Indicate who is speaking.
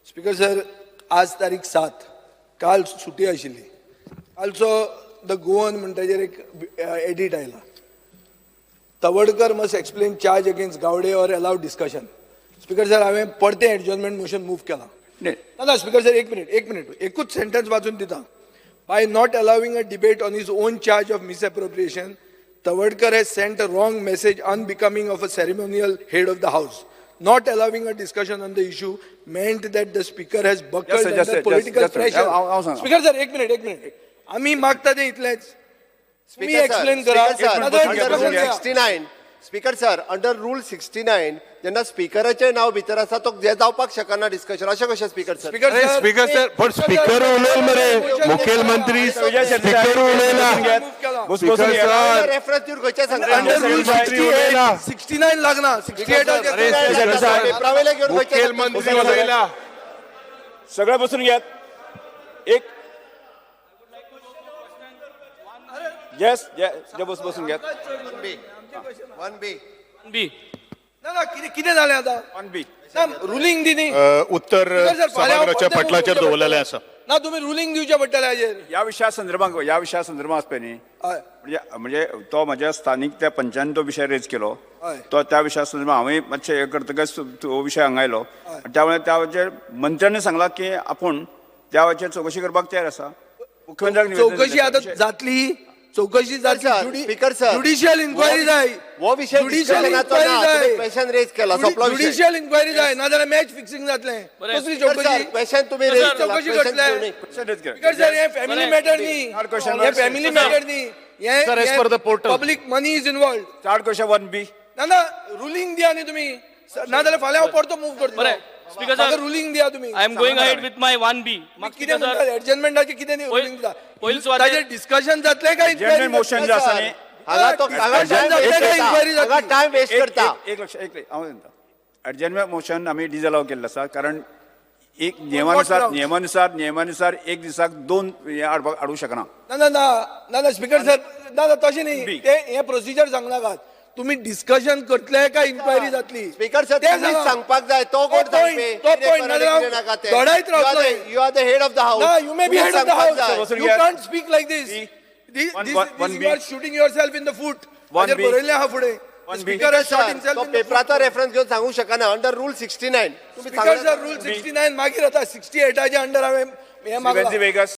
Speaker 1: Speaker sir, आज तारीख 7, काल सुटी आशिल्ली. कालचो the Goan म्हणटाचेर एक एडिट आयला, "Tawadkar must explain charge against Gawde or allow discussion." Speaker sir, हांवें परतें एडजॉर्नमेंट मोशन मूव केलां.
Speaker 2: न्ही.
Speaker 1: ना ना, स्पीकर सर, एक मिनिट, एक मिनिट, एकूच सेंटन्स वाचून दिता. By not allowing a debate on his own charge of misappropriation, Tawadkar has sent a wrong message unbecoming of a ceremonial head of the house. Not allowing a discussion on the issue meant that the speaker has buckled
Speaker 2: Just,
Speaker 1: under
Speaker 2: just, just,
Speaker 1: political
Speaker 2: just,
Speaker 1: pressure.
Speaker 2: हांव हांव सांगा.
Speaker 1: Speaker sir, एक minute, एक minute. आम्ही मागता ते इतलेंच, तुम्ही एक्सप्लेन करा.
Speaker 3: Under rule 69, speaker sir, under rule 69, जेन्ना स्पीकराचें नांव भितर आसा, तो हें जावपाक शकना डिस्कशन. अशें कशें, स्पीकर सर?
Speaker 1: स्पीकर
Speaker 4: अरे
Speaker 1: सर,
Speaker 4: स्पीकर सर, पण स्पीकर उलयल मरे, मुखेलमंत्री स्पीकर उलयला.
Speaker 2: बसून
Speaker 4: स्पीकर
Speaker 2: घेत.
Speaker 4: सर.
Speaker 3: रेफरन्स दिवन खंयचे सांगता?
Speaker 1: अंडर रूल
Speaker 4: मुखेलमंत्री उलयला.
Speaker 1: 69 लागना, 68.
Speaker 4: अरे स्पीकर सर,
Speaker 3: पेपरावयले घेवन खंयचे सांगता?
Speaker 4: मुखेलमंत्री उलयला.
Speaker 2: सगळे बसून घेत. एक येस, बस, बसून घेत.
Speaker 3: बी, वन बी.
Speaker 5: बी.
Speaker 1: ना ना, कितें कितें जालें आतां?
Speaker 2: वन बी.
Speaker 1: ना, रुलींग दी न्ही.
Speaker 6: उत्तर
Speaker 1: स्पीकर सर, फाल्यां हांव
Speaker 6: सभागृहाच्या
Speaker 1: परतें move
Speaker 6: पटलाचेर
Speaker 1: करचें
Speaker 6: दवरलेलें
Speaker 1: पडटलें.
Speaker 6: आसा.
Speaker 1: ना, तुमी रुलींग दिवचें पडटलें हाजेर.
Speaker 2: ह्या विशया संदर्भात आसपय न्ही, म्हणजे म्हणजे तो म्हज्या स्थानीक त्या पंचान तो विशय रेज केलो. तो त्या विशया संदर्भात हांवें मातशें हें करतकच तो विशय हांगा आयलो. त्यामुळे त्याचेर मंत्र्यांनी सांगलां की आपूण त्या वेळाचेर चवकशी करपाक तयार आसा. मुख्यमंत्र्याक निवेदन
Speaker 1: चौकशी
Speaker 2: दिलें.
Speaker 1: आता जातली, चौकशी जातली.
Speaker 3: Sir, speaker sir,
Speaker 1: judicial inquiry जाय.
Speaker 3: हो विशय
Speaker 1: ज्युडिशियल
Speaker 3: डिस्कशनाचो
Speaker 1: इन्क्वायरी
Speaker 3: ना.
Speaker 1: जाय.
Speaker 3: तुम्ही क्वेश्चन रेज केला, सोंपलो विशय.
Speaker 1: ज्युडिशियल इन्क्वायरी जाय, नाजाल्यार मॅच फिक्सिंग जातलें. कसली चौकशी?
Speaker 3: क्वेश्चन तुम्ही रेज केला.
Speaker 1: चौकशी
Speaker 3: क्वेश्चन
Speaker 1: करतले.
Speaker 2: Question raise केला.
Speaker 1: स्पीकर सर, हे फॅमिली मॅटर न्ही.
Speaker 2: Third question.
Speaker 1: हे फॅमिली मॅटर न्ही हे.
Speaker 7: Sir, as per the portal.
Speaker 1: Public money is involved.
Speaker 2: Third question one B.
Speaker 1: ना ना, रुलींग दिया न्ही तुम्ही, नाजाल्यार फाल्यां हांव परतो मूव करतलो.
Speaker 5: बरें. Speaker sir,
Speaker 1: ruling दिया तुम्ही.
Speaker 5: I am going ahead with my one B.
Speaker 1: कितें म्हणटा, एडजर्नमेंटाचें कितें रुलींग दिता?
Speaker 5: पयलीं सुवातेर-
Speaker 1: ताजेर डिस्कशन जातलें काय
Speaker 2: Adjournment motion जे आसा न्ही,
Speaker 3: हांगा तो हांगा
Speaker 1: Discussion
Speaker 3: time
Speaker 1: जातलें
Speaker 3: वेस्ट
Speaker 1: काय inquiry
Speaker 3: करता, हांगा
Speaker 1: जातली?
Speaker 3: टायम वेस्ट करता.
Speaker 2: एक लक्ष, एक हांव सांगता, एडजर्नमेंट मोशन आमी डिजअलाव केल्लें आसा, कारण एक नियमानुसार
Speaker 1: grounds?
Speaker 2: नियमानुसार एक दिसाक दोन हे हाडपाक हाडूंक शकना.
Speaker 1: ना ना ना ना ना, स्पीकर सर, ना ना, तशें न्ही.
Speaker 2: बी.
Speaker 1: ते हें प्रोसिजर सांगनाकात तुम्ही. डिस्कशन करतले काय इन्क्वायरी जातली?
Speaker 3: स्पीकर सर,
Speaker 1: ते
Speaker 3: तुम्हीच
Speaker 1: सांगा.
Speaker 3: सांगपाक जाय. तो कोण
Speaker 1: तो point,
Speaker 3: सांगपी?
Speaker 1: तो point, नाजाल्यार दडायत रावतलो.
Speaker 3: You are the head of the house.
Speaker 1: ना, you may be head of the house,
Speaker 2: बसून
Speaker 1: you
Speaker 2: घ्या.
Speaker 1: Can't speak like this.
Speaker 2: B.
Speaker 1: This
Speaker 2: One- one- one
Speaker 1: you
Speaker 2: B.
Speaker 1: Are shooting yourself in the foot.
Speaker 2: One B.
Speaker 1: बरयल्लें आहा फुडें.
Speaker 2: One B.
Speaker 1: Speaker has shot himself
Speaker 3: तो
Speaker 1: in the
Speaker 3: पेपराचो reference घेवन सांगूंक शकना under rule 69. तुम्ही
Speaker 1: speaker sir, rule 69 मागीर आतां 68 अंडर हांवें हें मागलां.
Speaker 2: वेगस.